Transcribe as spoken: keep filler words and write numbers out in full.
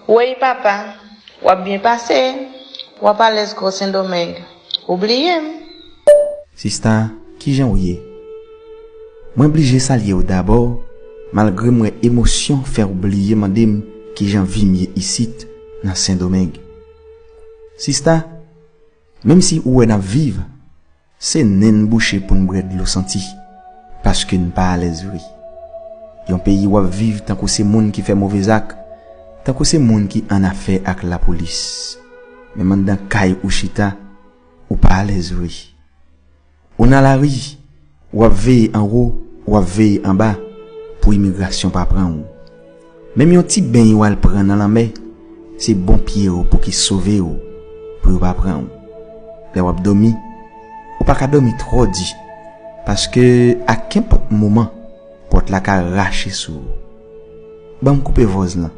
Woy papa, w ap byen pase, w ap alèz gwo Sendomeng. Ou bliye m? Sista, kijan w ye? Mwen blije salye w dabò, malgre m wè emosyon fè w bliye mande m kijan vi m ye isit nan Sendomeng. Sista, menm si ou wè n ap viv, se nen n bouche pou n bwè dlo santi, paske n pa alèz vre. Yon peyi w ap viv tankou se moun ki fè move zak, tankou se moun ki annafè ak lapolis. Menm anndan kay ou chita, ou pa alèz vre. Ou nan lari, w ap veye anwo, w ap veye anba, pou imigrasyon pa pran w. Menm yon ti beny w al pran nan lanmè, se bon pye w pou ki sove w, pou yo pa pran w. Lè w ap dòmi, ou pa ka dòmi twò di, paske a kenpòt moman, pòt la ka rache sou ou. Ban m koupe vòz lan,